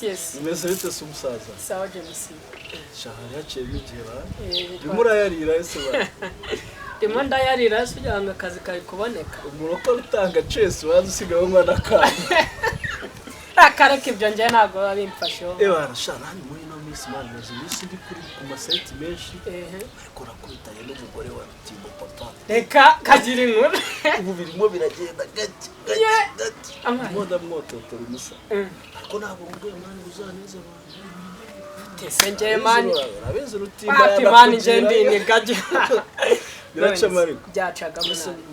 Yes, yes. Umeze bite se umusaza? Sawa James. Shahari haciyemo igihe ba. Urimo urayarira ese ba? Ndimo ndayarira se kugira ngo akazi kari kuboneka. Umurokore utanga chess waza usigaye unywa n'akana. Akareka ibyo njye ntabwo biba bimfasheho. Ebana sha nani muri ino minsi man maze iminsi ndi kuri ku maseti menshi ariko nakubitanye n'umugore wa Rutimbo papa. Reka kagira inkuru. Ubu birimo biragenda gake gake gake. Ndimo ndamwototora umusa. Ariko ntabwo mbwiye mani uzaneze abantu. Tese njye mani. Urabizi Rutimbo Papi mani njye ndi ni gake. Biraca mariko. Byacaga munani.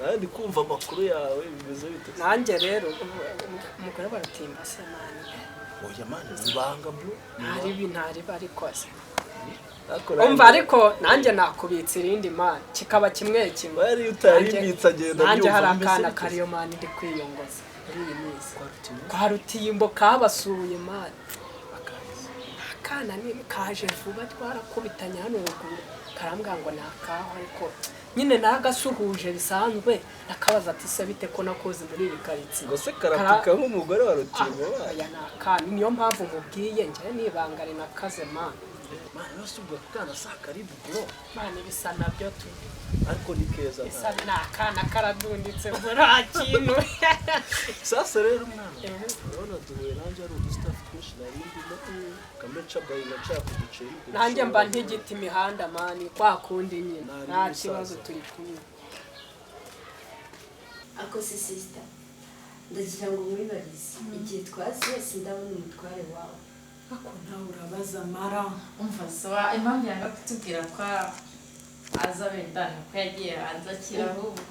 Nandi kumva amakuru yawe bimeze bite? Nanjye rero umugore baratimba se mani. Oya mani ibanga bro. Ntari ntari ariko se. Umva ariko nanjye nakubitse irindi mani kikaba kimwe kimwe. Bari utarimbitse agenda byumva. Nanjye hari akana kariyo mani ndi kwiyongoza muri iyi minsi. Kwa Rutimbo kabasuye mani. Akana ni kaje vuba twarakubitanye hano ruguru karambwa ngo nakaho ariko nyine nagasuhuje bisanzwe nakabaza ati se bite ko nakoze muri iyi karitsiye ngo se karapika nk'umugore wa Rutimbo oya nakana niyo mpamvu mubwiye njye nibanga rinakaze mani. Mani yose ubwo kana sakaribu bro. Mani bisa nabyo tu ariko ni keza bisa nakana karadunditse bura kintu. Sasa rero mwana urabona duhuye nanjye ari udustaff twinshi narindimo kameca bayina nshaka uduceri nanjye mba ntigita imihanda mani kwa kundi nyine nta kibazo turi kumwe. Ako se sister ndagira ngo mwibarize igihe twaziye sindabona umutware wawe. Ako nawe urabaza mara. Umva sawa impamvu yanga kutubwira ko aza wenda nuko yagiye hanze akira ahubwo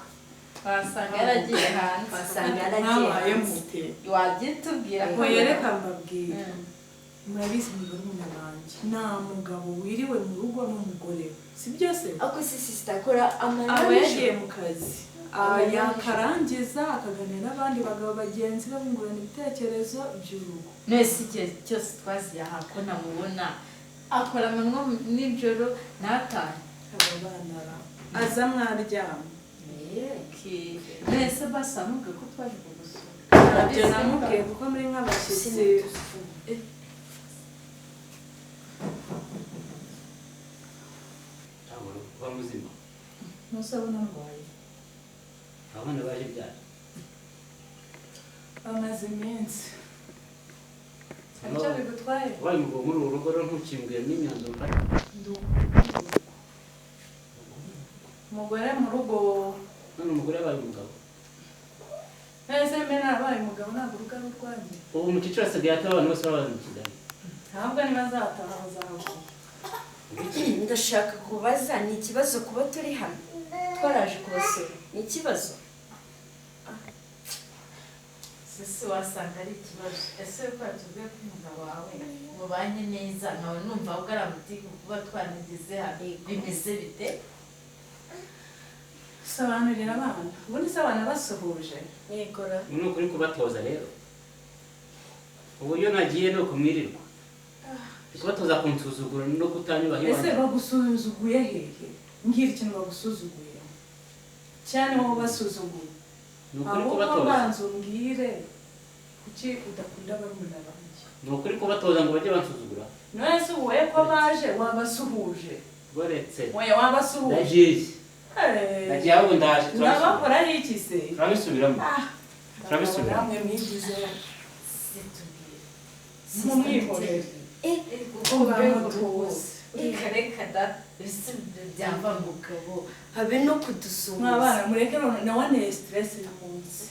wasanga yaragiye hanze wasanga yaragiye hanze wagiye tubwira ko yereka mbabwira murabizi murumuna wanjye nta mugabo wiriwe mu rugo n'umugore si byo se? Ako se sister akora aba yagiye mu kazi yakarangiza akaganira n'abandi bagabo bagenzi be bungurana ibitekerezo by'urugo. Nese igihe cyose twaziye aha ko namubona akora amanywa nijoro ntatahe. Abo bana aza mwaryama. Nese basi amubwiye ko twaje kugusura. Ntabyo namubwiye kuko muri nk'abashyitsi. Ntabwo uba muzima. Ntuzabona ndwaye. Abana baje byari bamaze iminsi. Icyo bigutwaye? Wabaye umugabo muri uru rugo rero ntukimbwire n'imyanzuro mfata. Umugore mu rugo. None umugore yabaye umugabo. Ese mbe narabaye umugabo ntabwo urugo ari urwanjye. Ubu umukecuru asigaye ataba abantu bose babaye mu Kigali. Ntabwo ntibazataha bazahaguma. Ndashaka kubaza ni ikibazo kuba turi hano twaraje kubasura ni ikibazo? Sisi wasanga ari ikibazo. Ese ko watubwiye ko umugabo wawe mubanye neza nkawe numva ugaramutse kuba twanigeze hano bimeze bite? Sobanurira abana ubundi se abana basuhuje. Yegora ni ukuri kubatoza rero uburyo nagiye no kumwirirwa kubatoza kunsuzugura no kutanyubaha. Ese bagusuzuguye hehe? Mbwira ikintu bagusuzuguye cyane wowe basuzuguye. Ni ukuri kubatoza. Banza umbwire kuki udakunda barumuna banjye? Ni ukuri kubatoza ngo bajye bansuzugura. None se wowe ko baje wabasuhuje? Boretse wowe wabasuhuje. Ndagiye. Ndagiye ahubwo ndaje. Ndabakora iki se? Turabisubiramo. Turabisubiramo. Namwe mwigize mumwihorere. Reka da byava mugabo habe no kudusuhuza. Mwabana mureke nawe stress y'umunsi.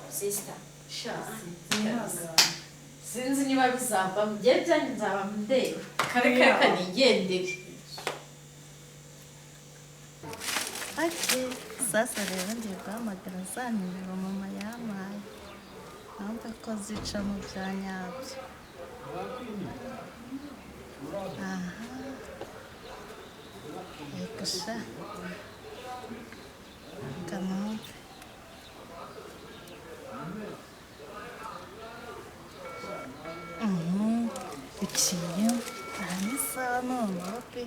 Sister sha sinzi niba bizava mujye byanjye nzaba ndeba kare kare nigendere. Ake sasa rero ngiye guhamagara za nimero mama yampaye numve ko zica mu bya nyabyo. Aha reka sha kanumve. Biciye aha ni sawa noneho pe.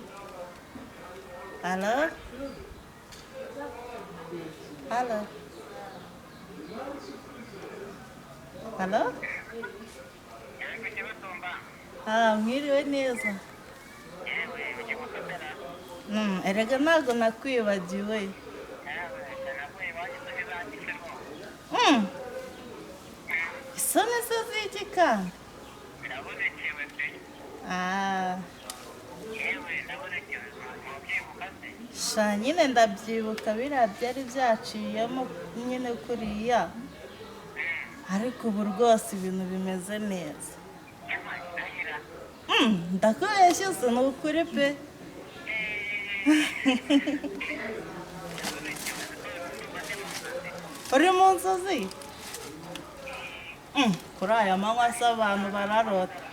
Alo? Alo? Alo? Ah, mwiriwe neza. Erega ntabwo nakwibagiwe. Isoni se z'iki kandi? Ah. Sha nyine ndabyibuka biriya byari byaciyemo nyine kuriya. Ariko ubu rwose ibintu bimeze neza. Ndakubeshya se ni ukuri pe. Uri mu nzozi? Kuri aya manywa se abantu bararota.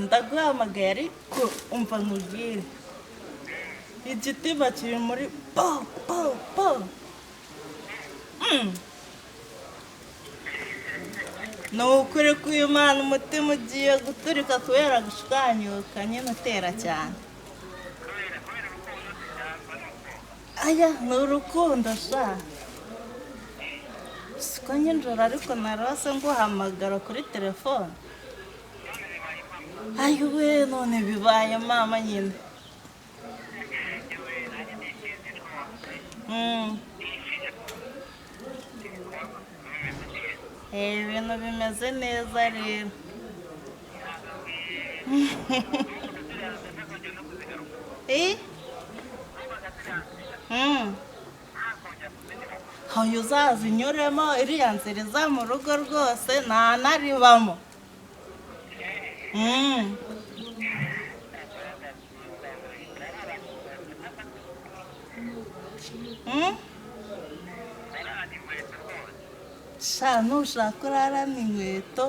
Ndaguhamagaye ariko umva nkubwire. Igitima kiri muri po po po. Ni ukuri kw'Imana umutima ugiye guturika kubera gushwanyuka nyine utera cyane. Aya ni urukundo sha. Siko nijoro ariko narose nguhamagara kuri telefone. Ayiwe none bibaye mama nyine. Ibintu bimeze neza rero. Hoya uzaza unyuremo iriya nzira iza mu rugo rwose ntanaribamo. Sha nushaka urarana inkweto.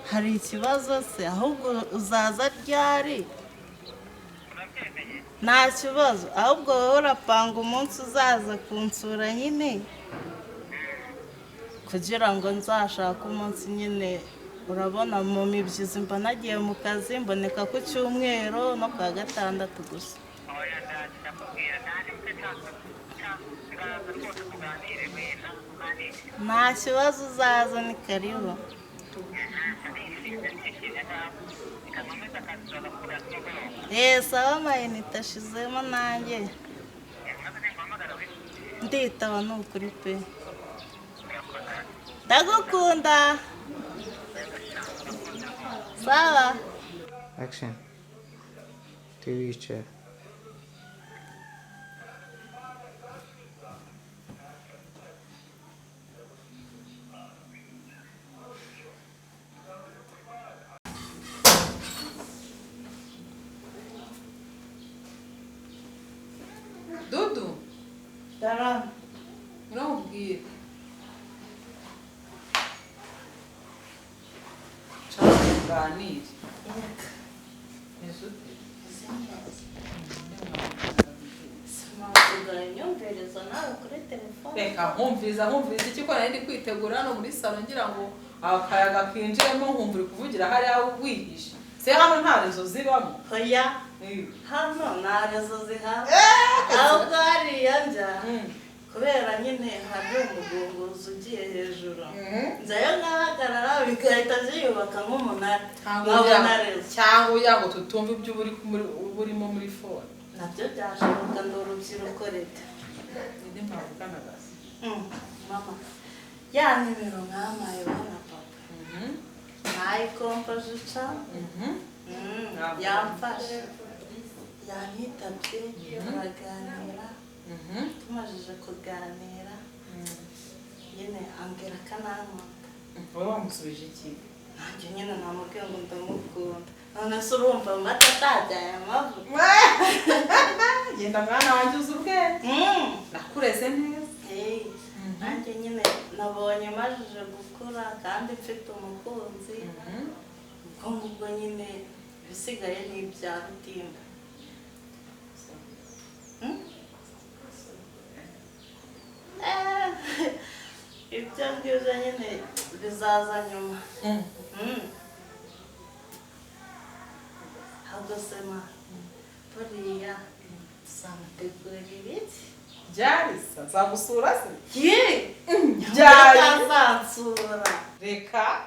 Hari ikibazo se? Ahubwo uzaza ryari? Nta kibazo, ahubwo wowe urapanga umunsi uzaza kunsura nyine kugira ngo nzashake umunsi nyine. Urabona mu mibyizi mba nagiye mu kazi, mboneka ku cyumweru no ku wa gatandatu gusa. Nta kibazo uzaza ni karibu. Sawa amayinite ashizemo nanjye nditaba ni ukuri pe. Ndagukunda. Sawa. Action. Turicara. Dudu. Dara. Uramubwira. Tuganire. Reka nkumviriza iki ko nari ndi kwitegura hano muri salo ngira ngo akayaga kinjiremo nkumva uri kuvugira hariya wihishe. Se hano nta rezo zibamo? Oya. Hano nta rezo zihaba. Ahubwo hariya njya kubera nyine hari umugunguzi ugiye hejuru. Nzayo nkahagarara bigahita byiyubaka nk'umunara. Nkabona rezo. Cyangwa ugira ngo tutumve ibyo urimo muri phone. Nabyo byashoboka ndi urubyiruko reka. Ninde mwavuganaga se? Mama. Ya nimero mwamaye bana papa. Nayikompoje ca. Yamfashe. Yanyitabye turaganira. Tumajije kuganira nyine ambwira ko anankunda. Wowe wamusubije iki? Nanjye nyine namubwiye ngo ndamukunda. None se urumva amata atajyaye amavuta? Genda mwana wanjye uzi ubwenge. Nakureze neza. Nanjye nyine nabonye majije gukura kandi mfite umukunzi. Ubwo ngubwo nyine ibisigaye ni ibya Rutimba. Ibyo ngibyo nyine bizaza nyuma. Ahubwo se ma buriya Byari se nzagusura se? Ye! Byari. Utazansura. Reka.